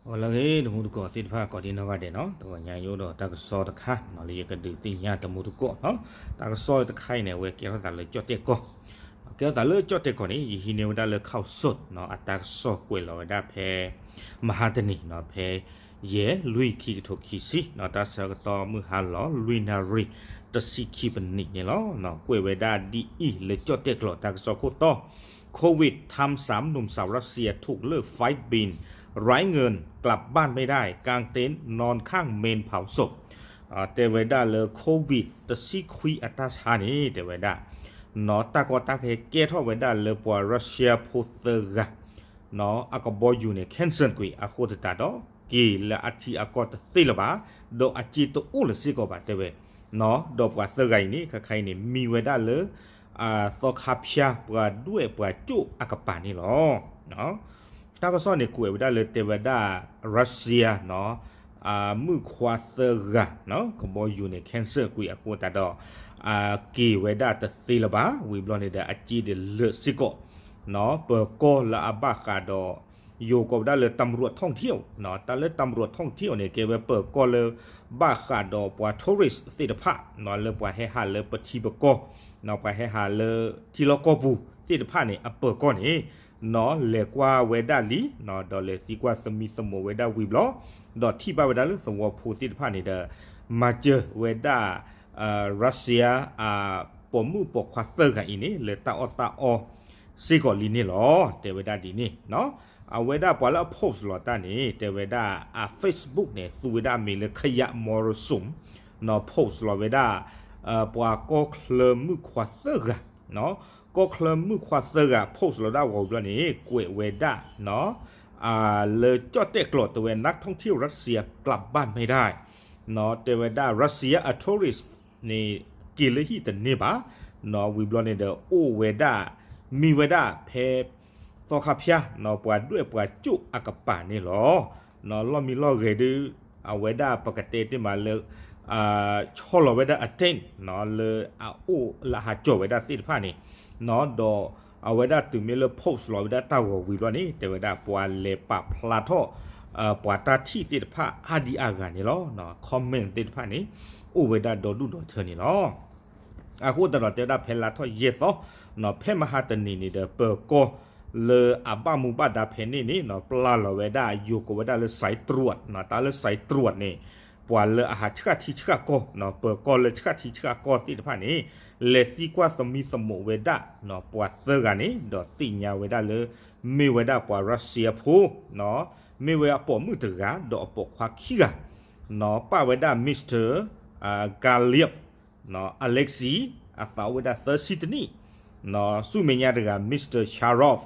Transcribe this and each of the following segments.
ဂီၤလၢအဂ့ၤ တမူတကိးသ့ၣ်တဖၣ် ကိးဒံနီၢ်ဂၤဒဲးနီၤ, တဂီၤညါယအိၣ်ဒီးတၢ်ကစီၣ်တခါနီၤ လၢယကဒုးသ့ၣ်ညါတမူတကိးနီၤ. တၢ်ကစီၣ်တခါအံၤန့ၣ် အဝဲကဲထီၣ်သးလၢကၠီၣ်တဲၣ်ကီၢ်, ကဲထီၣ်သးလၢကၠီၣ်တဲၣ်ကီၢ်န့ၣ် ယဟံးန့ၢ်ဝဲဒၣ်လၢ ข่าวสด နီၤ အတၢ်ကစီၣ်ကွဲးလီၤဝဲဒၣ်ဖဲ မဟါတနံၤနီၤ ဖဲ ယဲၢ်လွံၢ်ခံကထိခံဆံနီၤ တၢ်ဆၢကတီၢ်မုၢ်ဟါလီၤ လွံၢ်နၣ်ရံၣ် တဆံခံပနံးန့ၣ်လီၤ. ကွဲးဝဲဒၣ်ဒ်အံၤ လၢကၠီၣ်တဲၣ်ကီၢ် တၢ်ကစီၣ်ခိၣ်တီ โควิดทำสามหนุ่มสาวรัสเซียถูกเลิกไฟล์บิน ไร้เงินกลับบ้านไม่ได้ กางเต็นท์นอนข้างเมนเผาศพ တဲဝဲဒၣ်လၢ โควิด တဆံခွံအတၢ်ဆါန့ၣ် တဲဝဲဒၣ် နီၤတၢ်ကီတၢ်ခဲကဲထီၣ်ဝဲဒၣ်လၢပှၤ Russia ဖိသၢဂၤ နီၤ အကဘီယူၤန့ၣ် cancel ကွံာ်အဃိသတးဒီး က့ၤလၢအထံအကီၢ်တသ့လၢၤဘၣ်, ဒီးအစ့တအိၣ်လၢၤစ့ၢ်ကီးဘၣ် တဲဝဲ, နီၤ ဒီးပှၤသၢဂၤအံၤန့ၣ် ခါခါအံၤန့ၣ် မံဝဲဒၣ်လၢ သီခါဖၠါ ပှၤဒွဲၣ်ပှၤကၠိၣ်အကပၤန့ၣ်လီၤ. တၢ်ကစီၣ်န့ၣ် ကွဲးဝဲဒၣ်လၢတဲဝဲဒၣ် Russia နီၤ မုၣ်ခွါသၢဂၤ ကဘီယူၤန့ၣ် cancel ကွံာ်အဃိသတးဒီး က့ၤဝဲဒၣ်တသ့လၢၤဘၣ် ဝံၤဘျီန့ၣ်ဒီး အစ့ဒီးလၢာ်စ့ၢ်ကီး နီၤ ပၢၤကီၢ်လၢအဘၣ်ဃးဒီး ယိၤကိးဝဲဒၣ်လၢ ตำรวจท่องเที่ยว နီၤ တၢ်လၢ ตำรวจท่องเที่ยว န့ၣ် ကဲဝဲပၢၤကီၢ်လၢ ဘၣ်ဃးဒီးပှၤ tourist သ့ၣ်တဖၣ် နီၤ လၢပှၤဟဲဟးလၢပထံပကီၢ် နီၤ ပှၤဟဲဟးလၢထံလီၢ်ကီၢ်ပူၤသ့ၣ်တဖၣ်န့ၣ် အပၢၤကီၢ်န့ၣ် နီၤ လဲၤကွၢ်ဝဲဒၣ်လံ နီၤ ဒီးလဲၤသံကွၢ်သမံသမိးဝဲဒၣ်ဝံၤဘျီ ဒီးထံၣ်ဘၣ်ဝဲဒၣ်လၢသဝီဖိသ့ၣ်တဖၣ်န့ၣ်ဒီး မၤစၢၤဝဲဒၣ် Russia အပိာ်မုၣ်ပိာ်ခွါသၢဂၤအံၤန့ၣ် လၢတၢ်အီၣ်တၢ်အီစ့ၢ်ကီးလံန့ၣ်လီၤ တဲဝဲဒၣ်ဒ်န့ၣ် အဝဲဒၣ်ပှၤလၢအ post လီၤတၢ်န့ၣ် တဲဝဲဒၣ်အ Facebook န့ၣ် သူဝဲဒၣ်အမံၤလၢ ขยะมรสุม နီၤ post လီၤဝဲဒၣ် ပှၤကီၢ်ချၢမုၣ်ခွါသၢဂၤ နီၤ ကီၢ်ချၢမုၣ်ခွါသၢဂၤ post လီၤဒၣ်ဂီၤဝံၤဘျီန့ၣ် ကွဲးဝဲဒၣ် နီၤ လၢကၠီၣ်တဲၣ်ကီၢ် တဲဝဲ นักท่องเที่ยวรัสเซียกลับบ้านไม่ได้ နီၤ တဲဝဲဒၣ် Russia အ tourist န့ၣ် က့ၤလၢဟံၣ်တန့ၢ်ဘၣ် နီၤ ဝံၤဘျီန့ၣ်ဒီး အိၣ်ဝဲဒၣ် မံဝဲဒၣ်ဖဲ သီခါဖၠါ နီၤ ပှၤဒွဲၣ်ပှၤကၠိၣ်အကပၤန့ၣ်လီၤ. နီၤ လီၢ်မံလီၢ်ဂဲၤဒုး အဝဲဒၣ်ပကတဲတ့ၢ်မးလၢ ဆီလီၤဝဲဒၣ်အ tent နီၤ လၢအအိၣ်လၢအဟးကၠီၤဝဲဒၣ်သ့ၣ်တဖၣ်န့ၣ် နီၤ ဒီးအဝဲဒၣ်တုၤမ့ၢ်လၢ post လီၤဝဲဒၣ်တၢ်ဂီၤဝံၤဘျီန့ၣ် တဲဝဲဒၣ်ပှၤလဲၤပာ်ဖျါထီၣ် ပှၤတၢ်ထံၣ်သ့ၣ်တဖၣ်အါဒံအါဂၤန့ၣ်လီၤ. comment သ့ၣ်တဖၣ်န့ၣ် အိၣ်ဝဲဒၣ်ဒီဒူၣ်ဒီထၢန့ၣ်လီၤ. အဃိသတးဒီးတဲဝဲဒၣ်ဖဲလါထီၣ်ယဲၢ်သီ နီၤ ဖဲမဟါတနံၤန့ၣ်ဒီး ပၢၤကီၢ်လၢအဘၣ်မူဘၣ်ဒါဖဲန့ၣ်န့ၣ် နီၤ ပျၢ်လီၤဝဲဒၣ်ယိၤကိးဝဲဒၣ်လၢ สายตรวจ နီၤ တၢ်လၢ สายตรวจ န့ၣ် ပှၤလၢအဟးဆှၣ်ထံဆှၣ်ကီၢ် နီၤ ပၢၤကီၢ်လၢဆှၣ်ထံဆှၣ်ကီၢ်သ့ၣ်တဖၣ်န့ၣ် လဲၤသံကွၢ်သမံသမိးဝဲဒၣ် နီၤ ပှၤသၢဂၤန့ၣ် ဒီးသ့ၣ်ညါဝဲဒၣ်လၢ မ့ၢ်ဝဲဒၣ်ပှၤ Russia ဖိ နီၤ မ့ၢ်ဝဲအပိာ်မုၣ်တဂၤ ဒီးအပိာ်ခွါခံဂၤ နီၤ ပၣ်ဝဲဒၣ် Mister Galiev နီၤ Alexei အသးအိၣ်ဝဲဒၣ်သၢဆံတနံၣ် နီၤ ဆူမဲာ်ညါတဂၤ Mister Charov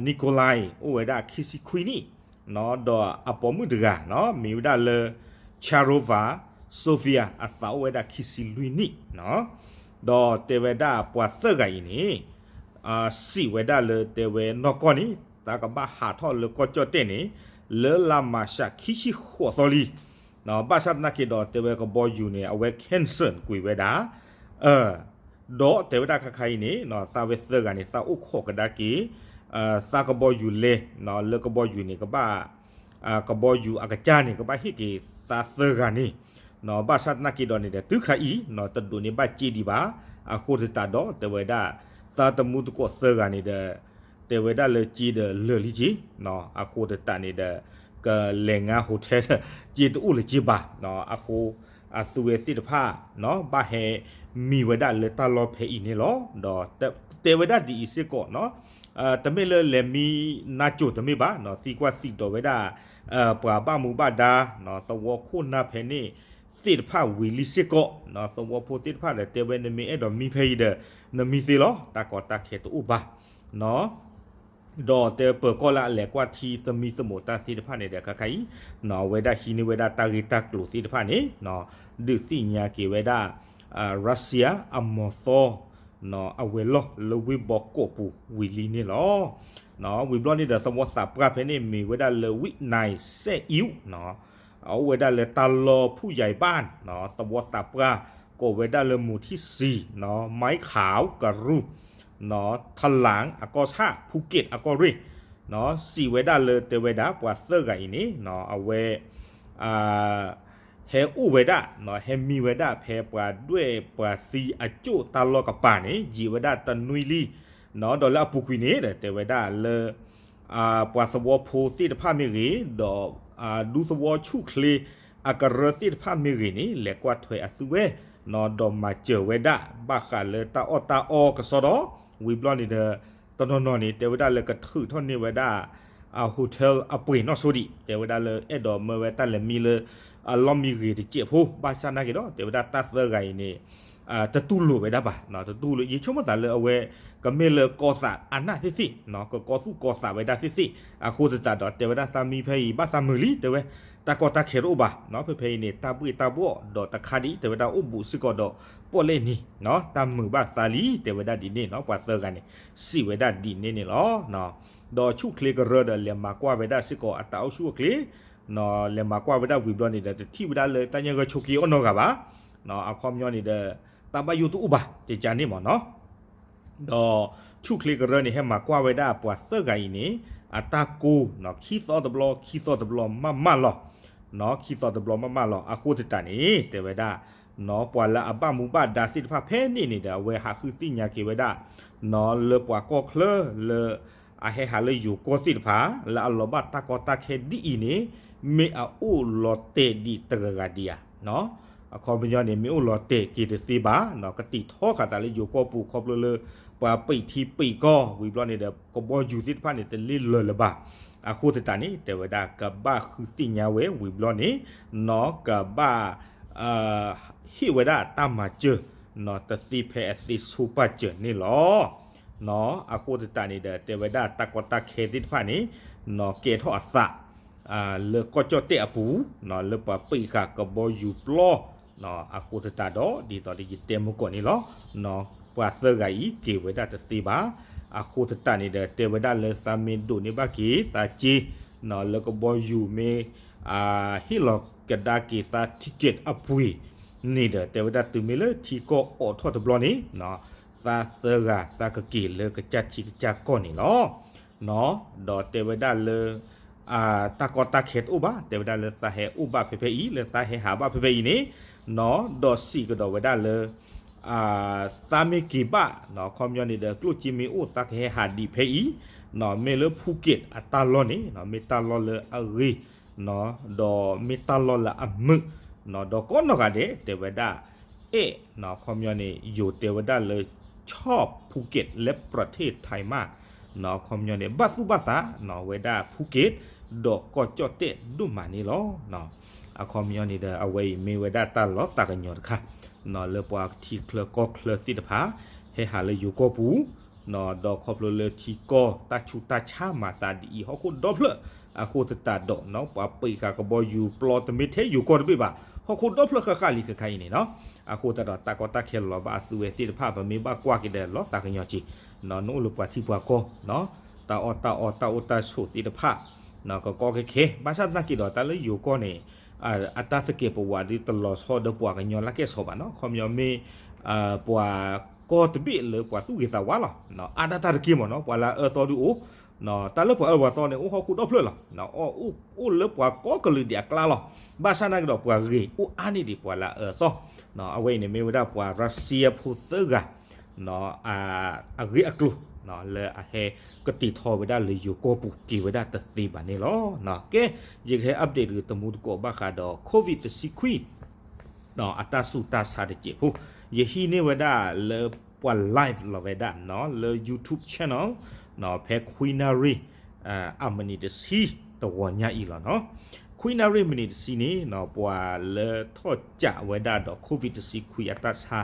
Nikolai အိၣ်ဝဲဒၣ်ခံဆံခွံနံၣ် နီၤ ဒီးအပိာ်မုၣ်တဂၤ နီၤ မ့ၢ်ဝဲဒၣ်လၢ Charova Sofia အသးအိၣ်ဝဲဒၣ်ခံဆံလွံၢ်နံၣ် နီၤ ဒီးတဲဝဲဒၣ်ပှၤသၢဂၤအံၤန့ၣ် စံးဝဲဒၣ်လၢတဲဝဲနီၢ်ကီၢ်န့ၣ် တၢ်ကဘၣ်ဟးထီၣ်လၢကီၢ်ကၠီၣ်တဲၣ်န့ၣ် လၢလါမၢ်ၡးခံဆံဃိးသီလံ ဘၣ်ဆၣ်သနာ်က့ဒီးတဲဝဲကဘီယူၤန့ၣ် အဝဲ cancel ကွံာ်ဝဲဒၣ် ဒီးတဲဝဲဒၣ်ခါခါအံၤန့ၣ် သးဝဲသၢဂၤန့ၣ် သးအိၣ်ခိးကဒါက့ၤ သးကဘီယူၤလဲၤ လၢကဘီယူၤန့ၣ် ကဘၣ် ကဘီယူၤအကစၢ်န့ၣ် ကဘၣ်ဟ့ၣ်က့ၤသးသၢဂၤန့ၣ် ဘၣ်ဆၣ်သနာ်က့ဒီးန့ၣ်ဒီး တုၤခါအံၤ တဒိးန့ၢ်ဘၣ်စ့ဒံးဘၣ် အဃိသတးဒီး တဲဝဲဒၣ် သးတမူတကိးသၢဂၤန့ၣ်ဒီး တဲဝဲဒၣ်လၢစ့ဒီးလၢာ်လံက့ၤ အဃိသတးန့ၣ်ဒီး ကလဲၤငါ hotel ဒီး စ့တအိၣ်လၢၤက့ၤဘၣ် အဃိ အသုဝဲသ့ၣ်တဖၣ် ဘၣ်ဟဲမံဝဲဒၣ်လၢတၢ်လီၢ်ဖဲအံၤန့ၣ်လီၤ. ဒီးတဲဝဲဒၣ်ဒ်အံၤစ့ၢ်ကီး တမ့ၢ်လၢလဲၤမံနါစိၤတမ့ၢ်ဘၣ် သံကွၢ်သံဒိးဝဲဒၣ် ပှၤဘၣ်မူဘၣ်ဒါ သဝီခိၣ်နၢ်ဖဲန့ၣ်သ့ၣ်တဖၣ်ဝံၤလံစ့ၢ်ကီး သဝီဖိသ့ၣ်တဖၣ်ဒီး တဲဝဲနမ့ၢ်အဲၣ်ဒိးမံဖဲအံၤဒီး နမံသ့လီၤ တၢ်ကီတၢ်ခဲတအိၣ်ဘၣ် ဒီးတဲပၢၤကီၢ်လၢအလဲၤကွၢ်ထံသမံသမိးတၢ်သ့ၣ်တဖၣ်န့ၣ်ဒီး ခါခါအံၤ အဝဲဒၣ်ဟံးန့ၢ်ဝဲဒၣ်တၢ်ဂ့ၢ်တၢ်ကျိၤသ့ၣ်တဖၣ်န့ၣ် ဒုးသ့ၣ်ညါက့ၤဝဲဒၣ် Russia အမီၤသီ အဝဲၤလီၢ်လၢဝ့ၢ်ဘီကီးပူၤဝံၤလံန့ၣ်လီၤ. ဝံၤဘျီန့ၣ်ဒီး သဝီသးပှၢ်ဖဲန့ၣ်မ့ၢ်ဝဲဒၣ်လၢ ဝံၣ်နၢၣ်စဲၣ်အံၤ အိၣ်ဝဲဒၣ်လၢတၢ်လီၢ်ဖူယၤဘၣ် သဝီသးပှၢ် ကိးဝဲဒၣ်လၢမူၤထံၣ်စံၤ မံခးကရူၢ် ထလၣ်အကီၢ်ဆၣ် ဖူက့းအကီၢ်ရ့ၣ် စံးဝဲဒၣ်လၢတဲဝဲဒၣ်ပှၤသၢဂၤအံၤန့ၣ် အဝဲ ဟဲအိၣ်ဝဲဒၣ် ဟဲမံဝဲဒၣ်ဖဲပှၤဒွဲၣ်ပှၤသံအကၠိၣ်တၢ်လီၢ်ကပၤန့ၣ် ယံာ်ဝဲဒၣ်တနွံလံ ဒီးလၢအပူၤကွံာ်န့ၣ် တဲဝဲဒၣ်လၢ ပှၤသဝီဖိသ့ၣ်တဖၣ်မ့ၢ်ဂ့ၤ ဒီးဒူသဝီဆူၣ်ချ့အကရၢသ့ၣ်တဖၣ်မ့ၢ်ဂ့ၤန့ၣ် လဲၤကွၢ်ထွဲအသုဝဲ ဒီးမၤစၢၤဝဲဒၣ် ဘၣ်ဃးလၢတၢ်အီၣ်တၢ်အီကစီဒီ ဝံၤဘျီန့ၣ်ဒီး တနီၤနီၤန့ၣ် တဲဝဲဒၣ်လၢကထုးထီၣ်န့ၢ်ဝဲဒၣ် hotel အပှ့ၤနီၣ်ဆိဒံး တဲဝဲဒၣ်လၢအဲၣ်ဒိးမၢဝဲတၢ်လဲၤမံလၢ အလီၢ်မံဂ့ၤတစဲးဖိ ဘၣ်ဆၣ်နာ်က့ၤဒီး တဲဝဲဒၣ်တၢ်သၢဂၤအံၤန့ၣ် တတူၢ်လိာ်ဝဲဒၣ်ဘၣ် တတူၢ်လိာ် ယဆိကမိၣ်သးလၢအဝဲ ကမ့ၢ်လၢကီၢ်သးအနၢ်သ့ၣ်သ့ၣ် ကကီသူၣ်ကီသးဝဲဒၣ်သ့ၣ်သ့ၣ် အဃိသတးဒီး တဲဝဲဒၣ်သးမံဖဲအံၤ ဘၣ်သးမုာ်လံ တဲဝဲ တၢ်ကီတၢ်ခဲတအိၣ်ဘၣ် ဖဲဖဲအံၤန့ၣ် တၢ်ဘှ့ၣ်တၢ်ဘှီၣ်ဒီးတခါဒံး တဲဝဲဒၣ်အိၣ်ဘူးစ့ၢ်ကီးဒီးပီၣ်လဲၣ်နံၤ တၢ်မုာ်ဘၣ်သးလံ တဲဝဲဒၣ်ဒ်န့ၣ်နီၤ ပှၤသၢဂၤန့ၣ် စံးဝဲဒၣ်ဒ်န့ၣ်န့ၣ်လီၤ. ဒီးဆူၣ်ချ့ကရၢဒီးလဲၤမၤကွၢ်ဝဲဒၣ်စ့ၢ်ကီးအတၢ်အိၣ်ဆူၣ်အိၣ်ချ့ လဲၤမၤကွၢ်ဝဲဒၣ်ဝံၤဘျီန့ၣ်ဒီး တထံၣ်ဝဲဒၣ်လၢတၢ်ညၣ်ဂၢၢ်ဆိးက့အီၣ်နီတဂၤဘၣ်. အခီပညီန့ၣ်ဒီး တၢ်ဘၣ်ယိၣ်တအိၣ်ဘၣ် ကကန့ၣ်မ့ၢ်နီၤ ဒီးဆူၣ်ချ့ကရၢန့ၣ် ဟဲမၤကွၢ်ဝဲဒၣ်ပှၤသၢဂၤအံၤန့ၣ် အတၢ်ကိၢ် ခံသီတဘျီ ခံသီတဘျီမးမးလီၤ. ခံသီတဘျီမးမးလီၤ အဃိသတးန့ၣ် တဲဝဲဒၣ် ပှၤလၢအဘၣ်မူဘၣ်ဒါသ့ၣ်တဖၣ်ဖဲန့ၣ်န့ၣ်ဒီး အဝဲဟးဃုသ့ၣ်ညါက့ၤဝဲဒၣ် လၢပှၤကီၢ်ချၢလၢ အဟဲဟးလၢယိၤကီၢ်သ့ၣ်တဖၣ် လၢအလီၤဘၣ်တၢ်ကီတၢ်ခဲဒ်အံၤန့ၣ် မ့ၢ်အအိၣ်လီၤတဲာ်ဒံးတဂၤဂၤဒံးဧါ အခီပညီန့ၣ် မ့ၢ်အိၣ်လီၤတဲာ်က့ၤတသ့ဘၣ် ကတံာ်ထီဃာ်သးလၢယိၤကီၢ်ပူၤ ခီဖျိလၢ ပှၤပံာ်ထံပံာ်ကီၢ်ဝံၤဘျီန့ၣ်ဒီး ကဘီယူၤသ့ၣ်တဖၣ်န့ၣ် တလ့လၢာ်လၢၤဘၣ်. အဃိသတးန့ၣ် တဲဝဲဒၣ်ကဘၣ်ဃုသ့ၣ်ညါဝဲဝံၤဘျီန့ၣ် နီၢ်ကဘၣ် ဟ့ၣ်ဝဲဒၣ်တၢ်မၤစၢၤ နီၢ်တသ့ဖဲအသ့ဆိပာ်စၢၤန့ၣ်လီၤ. အဃိသတးန့ၣ်ဒီး တဲဝဲဒၣ်တၢ်ကီတၢ်ခဲသ့ၣ်တဖၣ်န့ၣ် နီၢ်ကဲထီၣ်အသး လၢကီၢ်ကၠီၣ်တဲၣ်အပူၤ လၢပှၤပံာ်ဃာ်ကဘီယူၤပျီ အဃိသတးဒီး ဒ်သိးဒီးယတဲမုၢ်ကီၢ်န့ၣ်လီၤ. ပှၤသၢဂၤအံၤက့ၤဝဲဒၣ်တသ့ဘၣ်. အဃိသတးန့ၣ်ဒီး တဲဝဲဒၣ်လၢသးမ့ၢ်ဒိးန့ၢ်ဘၣ်က့ၤသးစ့ လၢကဘီယူၤမ့ၢ် ဟ့ၣ်လီၤကဒါက့ၤသး ticket အပှ့ၤန့ၣ်ဒီး တဲဝဲဒၣ်တုၤမ့ၢ်လၢထံကီၢ်အိးထီၣ်တဘျီန့ၣ် သးသၢဂၤသးကက့ၤလၢကစၢ်ထံကစၢ်ကီၢ်န့ၣ်လီၤ. ဒီးတဲဝဲဒၣ်လၢ တၢ်ကီတၢ်ခဲတအိၣ်ဘၣ် တဲဝဲဒၣ်လၢသးဟဲအိၣ်ဘၣ်ဖဲဖဲအံၤ လၢသးဟဲဟးဘၣ်ဖဲဖဲအံၤန့ၣ် ဒီးစံးကဒီးဝဲဒၣ်လၢ သးမ့ၢ်က့ၤဘၣ် အခီပညီန့ၣ်ဒီး ကျိၣ်စ့မ့ၢ်အိၣ်သးကဟဲဟးဒံးဖဲအံၤ မ့ၢ်လၢဖူက့းအတၢ်လီၢ်န့ၣ် မ့ၢ်တၢ်လီၢ်လၢအဂ့ၤ ဒီးမ့ၢ်တၢ်လီၢ်လၢအမုာ် ဒီးကိးနီၢ်ဂၤဒဲး တဲဝဲဒၣ် အဲၣ် အခီပညီန့ၣ် ယိၤတဲဝဲဒၣ်လၢ ชอบภูเก็ต လၢ ประเทศไทยมาก အခီပညီန့ၣ် ဘၣ်သူၣ်ဘၣ်သး ဝဲဒၣ်ဖူက့း ဒီးကီၢ်ကၠီၣ်တဲၣ်ဒိၣ်မးန့ၣ်လီၤ. အခီပညီန့ၣ်ဒီး အဝဲအံၤမ့ၢ်ဝဲဒၣ်တၢ်လီၤသးကညီၤတခါ လၢပှၤထံချၢကီၢ်ချၢသ့ၣ်တဖၣ် ဟဲဟးလၢယိၤကီၢ်ပူၤ ဒီးခီဖျိလၢထံကီၢ်တၢ်ဆူးတၢ်ဆါမၤသးဒ်အံၤ ဟီၣ်ခိၣ်ဒီဖျၢၣ်အဃိသတးဒီး ပှၤပံာ်ဃာ်ကဘီယူၤပျီတမ့ၢ်ထဲယိၤကီၢ်တဘ့ၣ်ဘၣ် ဟီၣ်ခိၣ်ဒီဖျၢၣ်ဃၣ်ဃၣ်လံခဲခါအံၤန့ၣ်နီၤ. အဃိသတးဒီး တၢ်ကီတၢ်ခဲလီၤဘၣ်အသုဝဲသ့ၣ်တဖၣ် ပမ့ၢ်ဘၣ်ကွၢ်က့ၤဒီးလီၤသးကညီၤက့ၤ နအိၣ်လၢပှၤထံပှၤကီၢ် တၢ်အီၣ်တၢ်အီ တၢ်အိၣ်တၢ်ဆိးသ့ၣ်တဖၣ် ကကီခဲခဲ ဘၣ်ဆၣ်သနာ်က့ဒီး တၢ်လၢယိၤကီၢ်န့ၣ် အတၢ်သကဲးပဝးဒ်တလီၤဆီဒီးပှၤကညီလၢကဲၣ်ဆိးဘၣ်နီၤ. ခီပညီမ့ၢ်ပှၤကီၢ်တဘ့ၣ်လၢပှၤသူၣ်ဂ့ၤသးဝါလီၤ. အါဒၣ်တၢ်တက့ၢ်မ့ၢ်နီၤ ပှၤလၢအအၢသီဒုအိၣ် တၢ်လၢပှၤအၢပှၤသီန့ၣ် အိၣ်ဟီၣ်ခိၣ်ဒီဖျၢၣ်လီၤ. အိၣ်လၢပှၤကိးကလုာ်ဒဲးအကျါလီၤ. ဘၣ်ဆၣ်သနာ်က့ဒီး ပှၤဂ့ၤအိၣ်အါန့ၢ်ဒံးပှၤလၢအအၢသီ အဝဲအံၤန့ၣ်မ့ၢ်ဝဲဒၣ်ပှၤရၢၡါဖိသၢဂၤ အဂ့ၢ်အကျိၤ လၢအဟဲကတံာ်ထီဝဲဒၣ်လၢယိၤကီၢ်ပူၤ က့ၤဝဲဒၣ်တသ့ဘၣ်န့ၣ်လီၤ. ကဲ ယကဟဲ update တမူတကိးဘၣ်ဃးဒီး COVID တဆံခွံ အတၢ်ဆူးတၢ်ဆါတစဲးဖိ ယဟံးန့ၢ်ဝဲဒၣ်လၢပှၤ live လီၤဝဲဒၣ် လၢ YouTube channel ဖဲခွံနၣ်ရံၣ် အမံးနံးတဆံ တဂီၤညါအံၤလီၤနီၤ. ခွံနၣ်ရံၣ်မံးနံးတဆံန့ၣ် ပှၤလၢထီၣ်ကးဝဲဒၣ်ဒီး COVID တဆံခွံအတၢ်ဆါ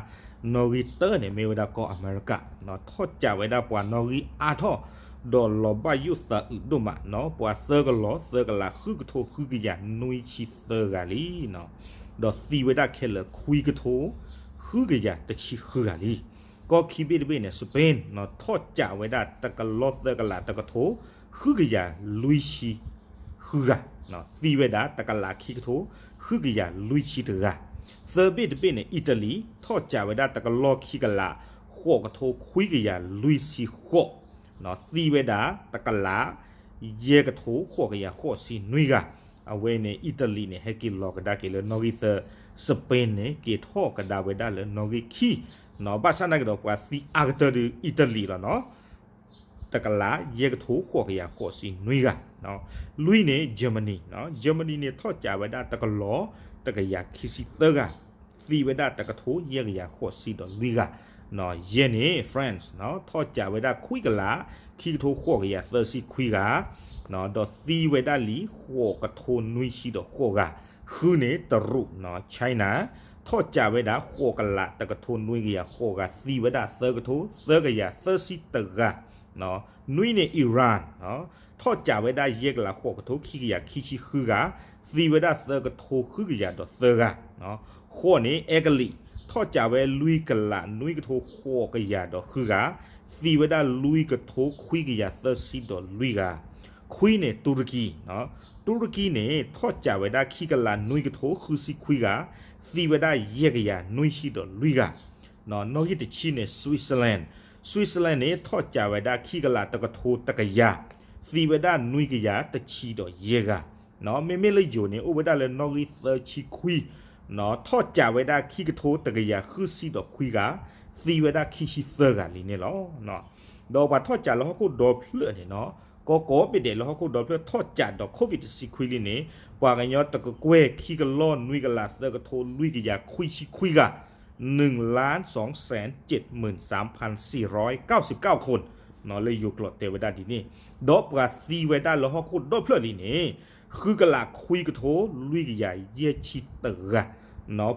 နီၣ်ဂံၢ်တၢန့ၣ် မ့ၢ်ဝဲဒၣ်ကီၢ်အမဲရကၤ ထီၣ်ကးဝဲဒၣ်ပှၤနီၣ်ဂံၢ်အါထီၣ် ဒီးလီၤဘၣ်ယိၣ်သးအုးဒိၣ်မးနီၤ ပှၤသၢကလီၤသၢကလး ဃုကထိဃုကယၤနွံဆံသၢဂၤလံနီၤ. ဒီးသံဝဲဒၣ်ခဲလၢာ်ခွံကထိ ဃုကယၤတဆံဃုဂၤလံ. ကီၢ်ခံဘ့ၣ်တဘ့ၣ်န့ၣ် Spain နီၤ ထီၣ်ကးဝဲဒၣ်တကလီၤသၢကလးတကထိ ဃုကယၤလွံၢ်ဆံဃုဂၤ သံဝဲဒၣ်တကလးခံကထိ ဃုကယၤလွံၢ်ဆံတဂၤ. သၢဘ့ၣ်တဘ့ၣ်န့ၣ် Italy ထီၣ်ကးဝဲဒၣ်တကလီၤခံကလး ဃိးကထိခွံကယၤလွံၢ်ဆံဃိး သံဝဲဒၣ်တကလး ယဲၢ်ကထိဃိးကယၤဃိးဆံနွံဂၤ, အဝဲန့ၣ် အံၣ်တလံးန့ၣ် ဟဲက့ၤလီၤကဒါက့ၤလၢနီၣ်ဂံၢ်သၢ, စပ့န့ၣ် က့ၤထီၣ်ကဒါဝဲဒၣ်လၢနီၣ်ဂံၢ်ခံ, ဘၣ်ဆၣ်သနာ်က့ဒီး ပှၤသံအါကတၢၢ်ဒီး အံၣ်တလံးလီၤနီၤ တကလး ယဲၢ်ကထိဃိးကယၤဃိးဆံနွံဂၤ, လွံၢ်န့ၣ် Germany, Germany န့ၣ် ထီၣ်ကးဝဲဒၣ်တကလီၤ တကယၤခံဆံသၢဂၤ, သံဝဲဒၣ်တကထိယဲၢ်ကယၤဃိးဆံဒီးလွံၢ်ဂၤ, ယဲၢ်န့ၣ် France ထီၣ်ကးဝဲဒၣ်ခွံကလး ခံကထိဃိးကယၤသၢဆံခွံဂၤ, ဒီးသံဝဲဒၣ်လံ ဃိးကထိနွံဆံဒီးဃိးဂၤ, ဃုန့ၣ် တရူး China ထီၣ်ကးဝဲဒၣ် ဃိးကလး တကထိနွံကယၤဃိးဂၤ သံဝဲဒၣ်သၢကထိသၢကယၤသၢဆံတဂၤ, နွံန့ၣ် Iran ထီၣ်ကးဝဲဒၣ် ယဲၢ်ကလး ဃိးကထိခံကယၤခံဆံဃုဂၤ, သံဝဲဒၣ်သၢကထိဃုကယၤဒီးသၢဂၤ, ဃိးန့ၣ် အဲကလံး ထီၣ်ကးဝဲလွံၢ်ကလးနွံကထိဃိးကယၤဒီးဃုဂၤ, သံဝဲဒၣ်လွံၢ်ကထိခွံကယၤသၢဆံဒီးလွံၢ်ဂၤ, ခွံန့ၣ် တူရကံ, တူရကံန့ၣ် ထီၣ်ကးဝဲဒၣ်ခံကလးနွံကထိဃုဆံခွံဂၤ, သံဝဲဒၣ်ယဲၢ်ကယၤနွံဆံဒီးလွံၢ်ဂၤ, နီၣ်ဂံၢ်တဆံန့ၣ် Switzerland, Switzerland န့ၣ် ထီၣ်ကးဝဲဒၣ်ခံကလးတကထိတကယၤ, သံဝဲဒၣ်နွံကယၤတဆံဒီးယဲၢ်ဂၤ, မ့မ့ၢ်လၢယိၤန့ၣ် အိၣ်ဝဲဒၣ်လၢနီၣ်ဂံၢ်သၢဆံခွံ, ထီၣ်ကးဝဲဒၣ်ခံကထိတကယၤဃုဆံဒီးခွံဂၤ, သံဝဲဒၣ်ခံဆံသၢဂၤလံန့ၣ်လီၤ. ဒီးပှၤထီၣ်ကးလၢဟီၣ်ခိၣ်ဒီဖျၢၣ်န့ၣ်နီၤ, ကီကီဘ့ၣ်ဒဲးလၢဟီၣ်ခိၣ်ဒီဖျၢၣ်ထီၣ်ကးဒီး COVID တဆံခွံလံန့ၣ်, ပှၤကညီတကကွဲၢ်ခံကလီၢ်နွံကလးသၢကထိလွံၢ်ကယၤခွံဆံခွံဂၤ, နွံလၢ်စံးစဲး ကၠ့ၣ်မုၢ်စၢမ်ဖၣ်စံးရီကၢ်စံးကၢ်ခိၣ်, လၢယိၤကျိာ်တဲဝဲဒၣ်ဒ်န့ၣ်, ဒီးပှၤသံဝဲဒၣ်လၢဟီၣ်ခိၣ်ဒီဖျၢၣ်လံန့ၣ်, ဃုကလးခွံကထိလွံၢ်ကယၤယဲၢ်ဆံတဂၤ,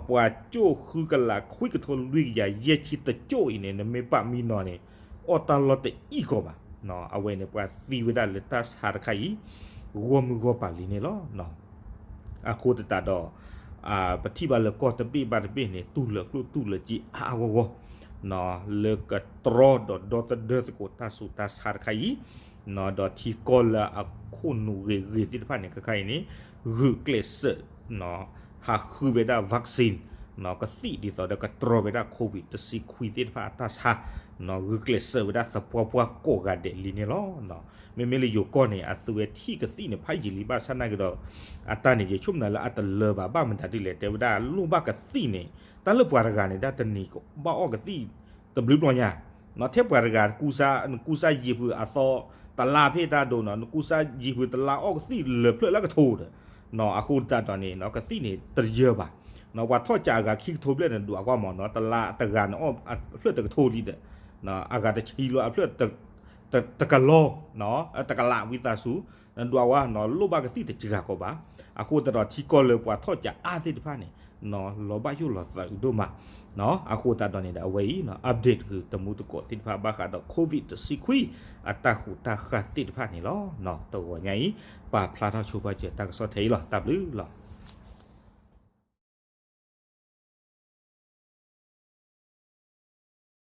ပှၤကၠိၣ်ဃုကလးခွံကထိလွံၢ်ကယၤယဲၢ်ဆံတကၠိၣ်အံၤန့ၣ် နမ့ၢ်ပာ်မံနီၤန့ၣ်, အီၣ်တၢ်လီၢ်တအံၣ်ကီးဘၣ်, အဝဲန့ၣ်ပှၤသံဝဲဒၣ်လၢတၢ်ဆါတခါအံၤ, ဂီၢ်မုၢ်ဂီၢ်ပၤလံန့ၣ်လီၤ. အဃိသတးဒီး ပထံၣ်ဘၣ်လၢကီၢ်တဘ့ၣ်ဘၣ်တဘ့ၣ်န့ၣ် တူၢ်လိာ်ကျိၣ်တူၢ်လိာ်စ့အါအါဂီၢ်ဂီၢ်, လၢကတြီဒီးဒီသဒၢသကိးတၢ်ဆူးတၢ်ဆါတခါအံၤ, ဒီးထံကီၢ်လၢအခိၣ်နူာ်ဂ့ၤဂ့ၤသ့ၣ်တဖၣ်န့ၣ် ခဲခါအံၤန့ၣ် ဂုာ်ကျဲးစၢး ဟးဃုဝဲဒၣ် vaccine ကသံၣ်ဒ်သိးဒီးကတြီဝဲဒၣ် COVID တဆံခွံသ့ၣ်တဖၣ်အတၢ်ဆါ, ဂုာ်ကျဲးစၢးဝဲဒၣ်သပှၢ်ပှၢ်ကိးဂၤဒဲးလံန့ၣ်လီၤ. မ့မ့ၢ်လၢယိၤကီၢ်န့ၣ် အသုဝဲထံၣ်ကသံၣ်န့ၣ် ဖးယံာ်လံဘၣ်ဆၣ်သနာ်က့ဒီး, အတၢ်န့ၣ် ယဆိကမိၣ်လၢအတလၢဘၣ် ဘၣ်မတၤဒ်လဲၣ် တဲဝဲဒၣ်လိၣ်ဘၣ်ကသံၣ်န့ၣ်, တၢ်လၢပှၤတဂၤန့ၣ် တၢ်တနံၤကဘၣ်အီၣ်ကသံၣ် တဘျုးဘျီညါ, ထဲပှၤတဂၤ ကူစါယံာ်ဖုးအသီ တလါဖဲတၢ်ဒိးနီၤ နကူစါယံာ်ဖုးတလါအီၣ်ကသံၣ်လၢာ်ဖျၢၣ်လၢကထိဒီး, အဃိသတးဒီးန့ၣ် ကသံၣ်န့ၣ် တယၢဘၣ်, ပှၤထီၣ်ကးအဂၤခံကထိဘျဲၣ်န့ၣ် ဒွးကွၢ်မးနီၤ တလါတဂၤန့ၣ်အီၣ်အဖျၢၣ်တကထိလံဒီး, အဂၤတဆံလီၤအဖျၢၣ် တကလီၤ, တကလးဝံသးစူၤ, နဒွးဝဲနီၤ လိၣ်ဘၣ်ကသံၣ်တစှၤကီးဘၣ်, အဃိသတးဒီးထံကီၢ်လၢပှၤထီၣ်ကးအါသ့ၣ်တဖၣ်န့ၣ် လီၤဘၣ်ယိၣ်လီၤသးဒိၣ်မး, အဃိသတးဒီးန့ၣ်ဒီး အဝဲအံၤ update ဃုာ်တမူတကိးသ့ၣ်တဖၣ်ဘၣ်ဃးဒီး COVID တဆံခွံ အတၢ်ဟူးတၢ်ဃၣ်သ့ၣ်တဖၣ်န့ၣ်လီၤ. တဂီၤညါအံၤ ပာ်ဖျါထီၣ်ဆိပာ်စၢၤတၢ်ကစီၣ်ထဲအံၤလီၤ. တၢ်ဘျုးလီၤ.